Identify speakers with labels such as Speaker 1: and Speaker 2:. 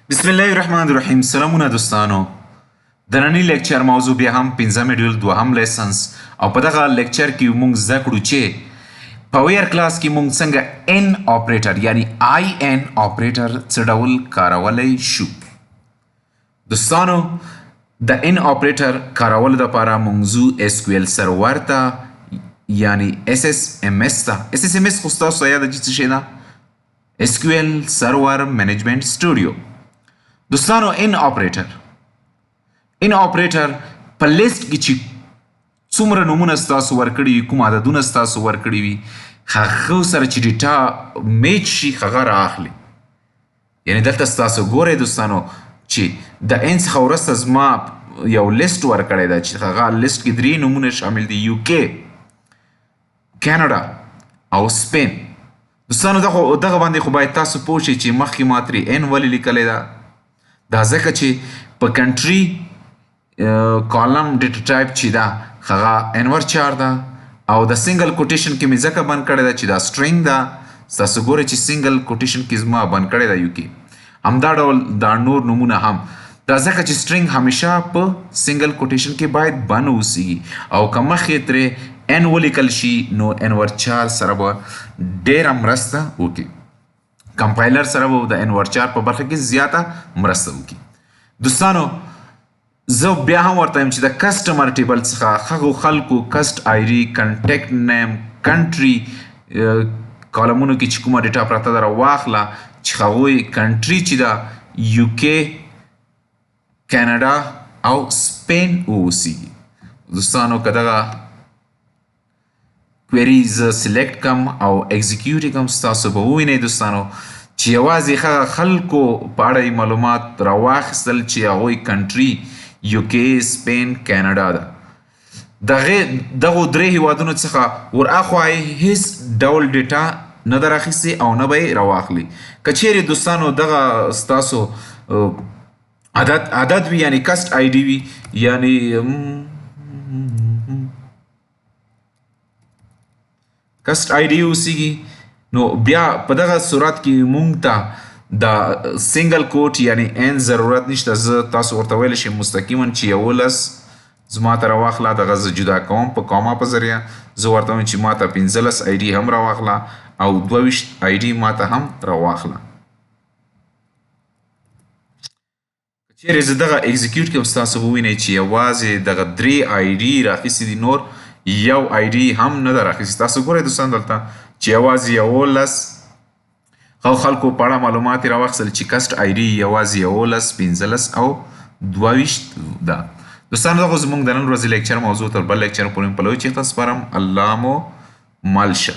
Speaker 1: بسم الله الرحمن الرحیم. سلامونه دوستانو. د نني lecture موضوع بیا هم پنځم module، دوهم lessons، او په دغه lecture کې موږ زده کړو چې په where clause کې موږ څنګه in operator، یعنی IN operator، څه ډول کارولی شو. دوستانو، د in operator کارولو دپاره موږ ځو SQL Server ته، یعنی SSMS ته. SSMS خو ستاسو یاده چې څه شی ده؟ SQL Server Management Studio. دوستانو، in operator په لیست کې چې څومره نومونه ستاسو ورکړي وي، کوم عددونه ستاسو ورکړي وي، هغه سره چې data match شي، هغه رااخلي. یعنی دلته ستاسو ګورئ دوستانو چې د in څخه وروسته زما یو لیست ورکړی ده چې هغه لیست کې درې نومونه شامل دي: UK، کاناډا او سپین. دوستانو، دغه باندې خو باید تاسو پوه شئ چې مخکې ما ترې in ولې لیکلی ده. دا ځکه چې په country column data type چې ده، هغه nvarchar ده، او د single quotation کې مې ځکه بند کړی ده چې دا string ده. تاسو ګورئ چې single quotation کې زما بند کړی ده UK. همدا ډول دا نور نومونه هم، دا ځکه چې string همیشه په single quotation کې باید بند اوسي، او که مخکې ترې in ولیکل شي، نو nvarchar سره به ډېره مرسته وکړي، کمپایلر سره به د nvarchar په برخه کې زیاته مرسته وکړي. دوستانو، زه بیا هم ورته وایم چې د customer table څخه هغو خلکو cust ID، contact name، country کالمونو کې چې کومه data پرته ده، راواخله چې هغوی country چې ده UK، کاناډا او سپین اوسیږي. دوستانو، که دغه query زه select کم او execute کم، ستاسو به ووینئ دوستانو چې یوازې هغه خلکو په اړه یې معلومات راواخیستل چې هغوی country UK، سپین، کاناډا ده. دغه درې هیوادونو څخه ور اخوا یې هیڅ ډول data نه ده راخیستې او نه به یې راواخلي. که چیرې دوستانو دغه ستاسو عدد وي، یعنی cust ID وي، یعنی cust ID اوسیږي، نو بیا په دغه صورت کې مونږ ته د single quote یعنی in ضرورت نشته. زه تاسو ورته ویلی شم مستقیما چې 11 زما ته راواخله. دغه زه جدا کوم په کاما په ذریعه. زه ورته وایم چې ما ته 15 ID هم راواخله او 22 ID ما ته هم راواخله. چیرې زه دغه execute کوم، ستاسو ووینئ چې یوازې دغه درې ID راخیستې دي، نور یو ID هم نه ده راخیستې. تاسو ګورئ دوستان دلته چې یوازې 11 هغو خلکو په اړه معلومات یې راواخیستل چې cust ID یوازې 11، 15 او 22 ده. دوستانو، دغه زموږ د نن ورځې lecture موضوع. تر بل lecture پورې په لوی چیښته سپارم. الله مو مل شه.